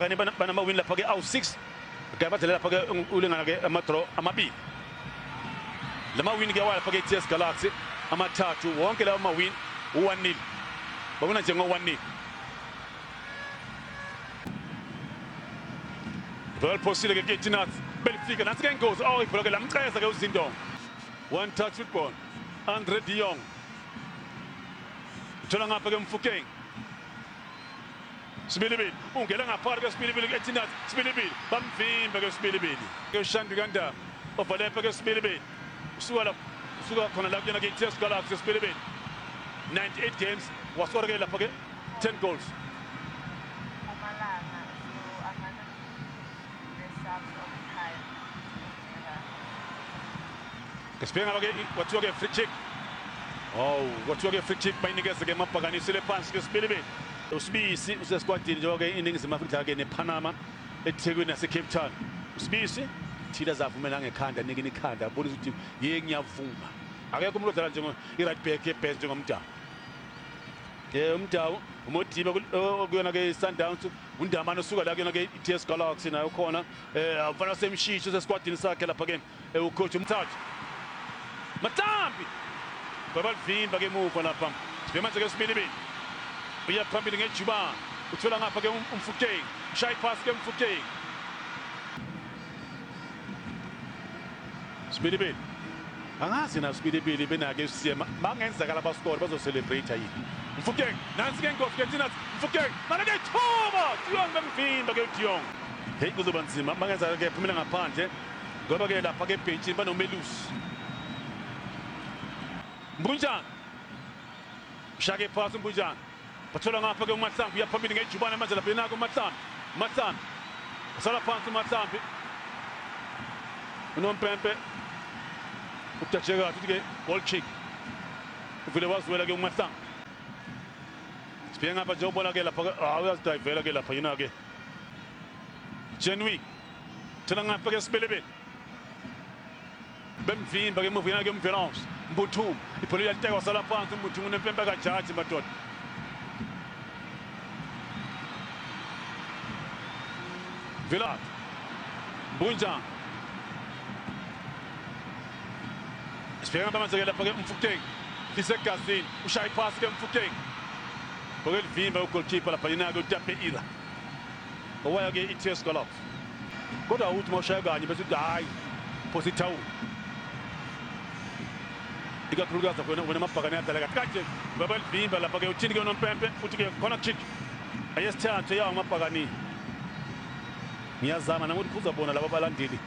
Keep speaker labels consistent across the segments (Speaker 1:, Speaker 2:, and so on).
Speaker 1: Banama-win lapha-ke awu-6 ke badlala lapha-ke ulingana-ke ama-draw amabili. Lama win ke awalapha ke i-TS Galaxy amathathu wonke lawo ma-win u-1-0, babona njengo-1-0. Ibhola liphosile ke kuyeTinats, belifika nansi ke ingozi. Oh, ibhola ke lamceza ke uZindonga. One touch football. Andre de Jong uthola ngapha ke Mfukeng. Sibilibili ungena ngaphakathi kwesibilibili ku-Etinath. Sibilibili bamvimba ke Sibilibili ke Shandu kaNdaba overlap ke Sibilibili, usuka la, usuka khona la kuyena ke i-TS Galaxy. Sibilibili 98 games, wasora ke lapha ke 10 goals.
Speaker 2: Mpumalanga, so I'm the subs all the time. Never.
Speaker 1: Sibheke ngaba ke kwathiwa ke free kick. Oh, kwathiwa ke free kick, bayinikeze ke mabhakanisile phansi ke Sibilibili. Usibisi usesquadini njengoba ke iNingizimu Afrika ke nePanama eThekwini nase Cape Town. Usibisi thila zavumela ngekhanda, nikini ikhanda abonisa ukuthi ye ngiyavuma. Akekho umuntu odlala njengo i-right back ebest njengoMdawu. UMdawu, uModiba kuyona ke Sundowns, uNdamane usuka la kuyona ke i-TS Galaxy nayo khona. Umfana wasemshisho usesquadini sakhe lapha ke ucoach umthathu. Matambi babalivimba ke emuva lapha. Sibheke manje ke Sibilibili uya phambili ngejubane, uthola ngapha ke uMfukeng, shaya iphasi ke Mfukeng. Sibilibili angazi na Sibilibili benake usiyema bangenzakala bascore bazocelebrate yini. Mfukeng nansi ke ingozi ke thina. Mfukeng manake ithuba, Diong bemvimba ke Diong. Hey, kuzoba nzima bangenzakala ke phumela ngaphandle ngoba ke lapha ke ebhentshini banomelusi Mbunjana. Ushake phasi uMbunjana, bathola ngapha ke uMahlambi, uya phambili ngejubane manje lapha yenako uMahlambi. Mahlambi usala phansi uMahlambi, unompempe ukujajeka uthi ke goal kick, uvele waziwela ke uMahlambi. Sibheke ngapha nje ubona ke lapha, ah, uyazidayivela ke lapha yena ke Jenwi, thola ngapha ke Sibelebele, bemvimba ke emuva yena ke Mvelons Mbuthuma, ibhola iyaliteka, wasala phansi uMbuthuma, unempempe kajaji madoda. Vilat Mbunjana, sibheke ngapha manje ke lapha ke Mfukeng lisegazini, ushaya iphasi ke Mfukeng, boke livimba ugoalkeeper lapha yena ke utape ila owaya ke i-TS Galaxy. Kodwa uthi mawushaya kanye bese uthi hayi phosa ithawula, ikakhulukazi wena wena amabhakane adlala kahle kanje babalivimba lapha ke. Uthini ke unompempe? Uthi ke corner kick ayesithathu yawo amabhakani. Ngiyazama nami ukuthi khuza bona laba balandeli.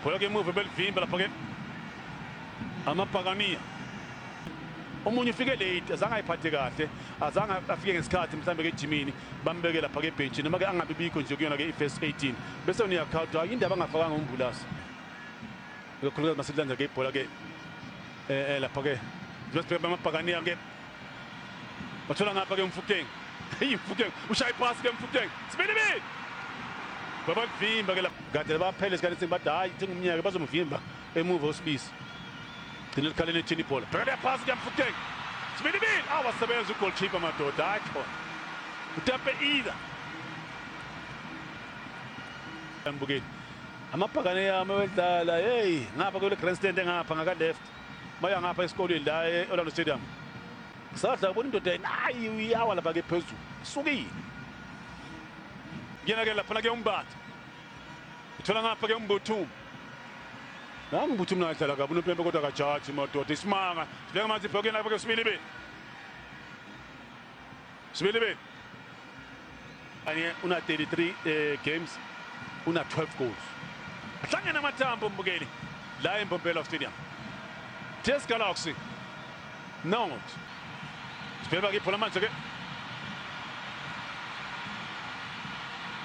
Speaker 1: Bhola ke emuva belivimba lapha ke amabhakaniya. Omunye ufike late, azange ayiphathe kahle, azange afike ngesikhathi mhlambe ke ejimini, bambeke lapha ke ebhentshini noma ke angabi bikho nje kuyona ke i-first 18, bese uniyakhawuta hayi indaba angafakanga uMbulasi, ikakhulukazi masilanda ke ibhola ke lapha ke njengoba amabhakaniya ke bathola ngapha ke uMfukeng. Hey, Mfukeng ushaya iphasi ke Mfukeng, Sibilibili babavimba ke lapha kade baphele isikhathi bathi hayi thenga umnyaka bazomvimba emuva uSibisi, gcina likhaleni ethini ibhola, bheka phasi ke Mfukeng, Sibilibili awasebenza ugoalkeeper madoda, hayi khona utape either mbukeli amabhakane yami wedlala. Hey, ngapha kule grandstand engapha ngaka left baya ngapha esikolweni la e-Orlando Stadium sadla ubona indoda nayi uyawa lapha ke phezulu isukile kuyena ke lapha ke uMbatha, uthola ngapha ke uMbuthuma. Nangu uMbuthuma naye dlala kabi, unompempe kodwa kajaji madoda, isimanga. Sibheka manje ibhekene lapha ke Sibilibili. Sibilibili anye una 33 games, una 12 goals. Ahlangene amathambo mbukeli la eMbombela Stadium. TS Galaxy nought. Sibheka ke ibhola manje ke,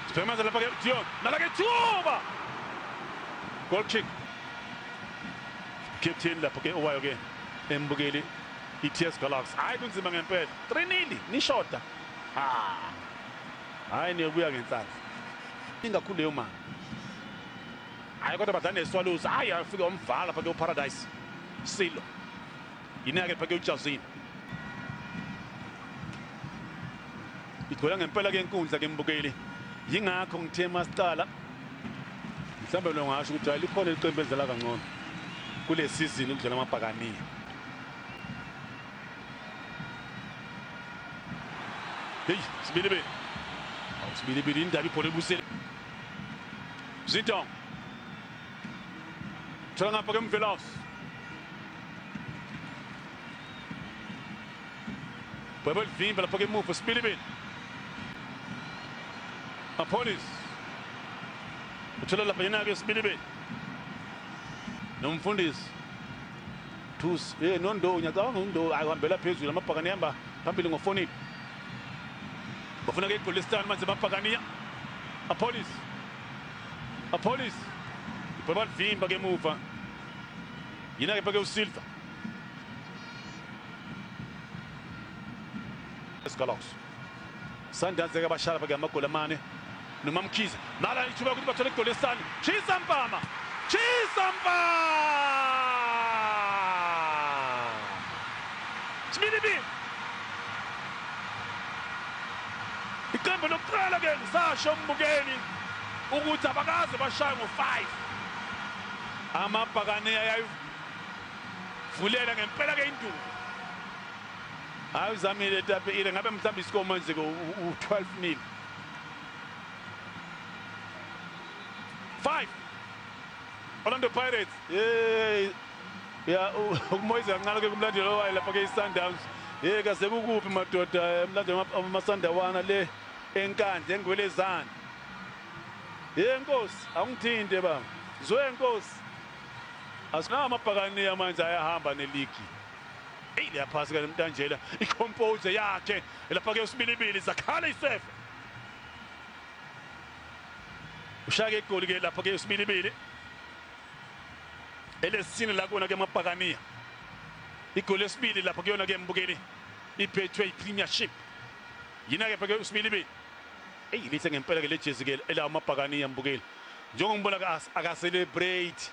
Speaker 1: sibheka manje lapha ke Dion nala ke thuba, goal kick. Captain lapho ke owayo ke embukeli i-TS Galaxy, hayi kunzima ngempela, 3-0 nishoda, ha hayi niyobuya ngenhlanhla ingakhulu leyo mali. Hayi kodwa badlala neSwallows, hayi afike wamvala lapha ke uParadise Silo yini-ke lapha ke ujazini. Igcwele ngempela ke inkundla ke mbukeli. Yingakho ngithe masiqala mhlawumbe lo ngasho ukuthi hayi likhona iqembu elidlala kangcono kule season ukudlala amabhakaniya. Hey, Sibilibili. Awu Sibilibili indaba ibhola ebusele. Zintong. Thola ngapha ke Mvelos. Bwebel vimba lapha ke emuva Sibilibili. Apolis. Uthola lapha yena ke Sibilibili. Nomfundisi. Thusi, nondo ngiyacabanga undo ayihambela phezulu amabhakani hamba phambili ngofonini. Bafuna ke igoli lesithathu manje amabhakaniya. Apolis. Apolis. Ibhola livimba ke emuva. Yena ke phake uSilva. Galaxy. Sundowns ke abashaya phake amagoli amane. Noma Mkhize. Nala ithuba ukuthi bathole igoli lesithathu. Chisa Mpama. Chisa Mpama. Sibilibili. Iqembu lokuqala ke ngisasho mbukeli ukuthi abakaze bashaye ngo-5. Amabhakane ayayivulela ngempela ke induku. Hayi uzamile tapile ngabe mhlawumbe iscore manje u-12-0. 5. Orlando Pirates. Hey. Ya ukumoyiza kancane ke kumlandeli owayo lapha ke iSundowns. Hey kaze kukuphi madoda emlandeli amasandawana le enkandla engwelezana. Hey Nkosi awungithinte baba. Zwe Nkosi. Asinawo amabhakaniya manje ayahamba neligi. Hey liyaphasi ke Mntanjela icompose yakhe lapha ke uSibilibili zakhala isefe. Ushake igoli ke lapha ke uSibilibili. Elesine la kona ke amabhakaniya. Igoli lesibili lapha kuyona ke mbukeli iBetway Premiership. Yina ke phake uSibilibili. Ey lihle ngempela ke le jezi ke elawo amabhakaniya mbukeli. Njengoba ngibona aka celebrate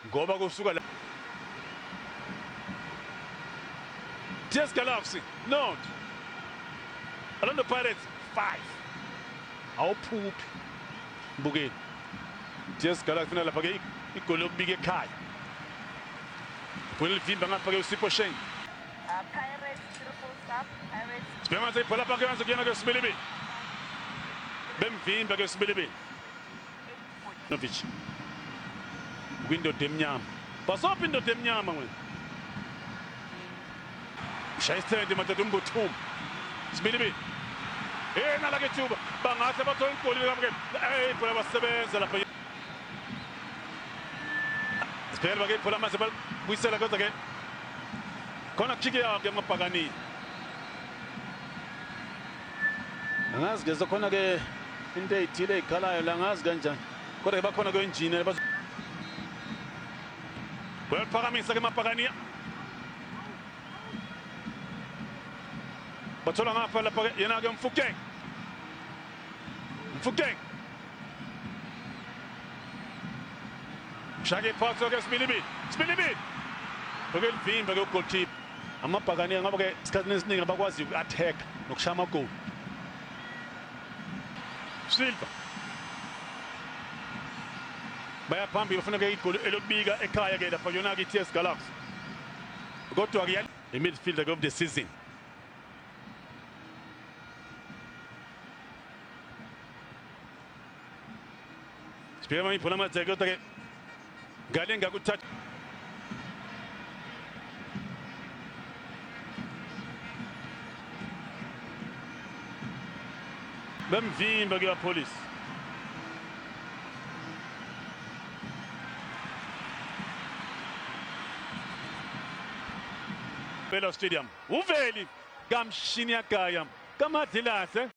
Speaker 1: ngoba kusuka la TS Galaxy not Orlando Pirates 5. Awuphuphi mbukeli. TS Galaxy lapha ke igoli lokubika ekhaya. Bhola livimba ngapha ke uSipho Shane.
Speaker 2: Pirates triple sub Pirates.
Speaker 1: Sibheka manje ibhola lapha ke manje kuyena ke Sibilibili. Bemvimba ke Sibilibili. Novic. Kwindoda emnyama. Basophi indoda emnyama wena. Ushaya isithende madoda umbuthuma. Sibilibili. Hey nala ke thuba bangahle bathola igoli lapha ke. Hey ibhola basebenza lapha. Sibheka ke ibhola manje buyisela kodwa ke khona kick yakhe amabhakani. Angazi ke zokhona ke into ezithile ezikhalayo la ngazi kanjani. Kodwa ke bakhona ke engineer bayaphakamisa ke amabhakani. Bathola ngapha lapha ke yena ke Mfukeng. Mfukeng. Shake iphasi ke Sibilibili. Sibilibili. Beke livimba ke goalkeeper. Amabhakani ngoba ke isikhathi esiningi abakwazi uku-attack nokushaya amagoli. Silva. Baya phambili bafuna ke igoli elokubika ekhaya ke lapha yona ke TS Galaxy. Kodwa ke i-midfielder of the season. Sibheka ibhola manje kodwa ke ngale ngakuthatha bemvimba ke Police. Belo Stadium. Uveli kamshini yakaya kamadlilahle.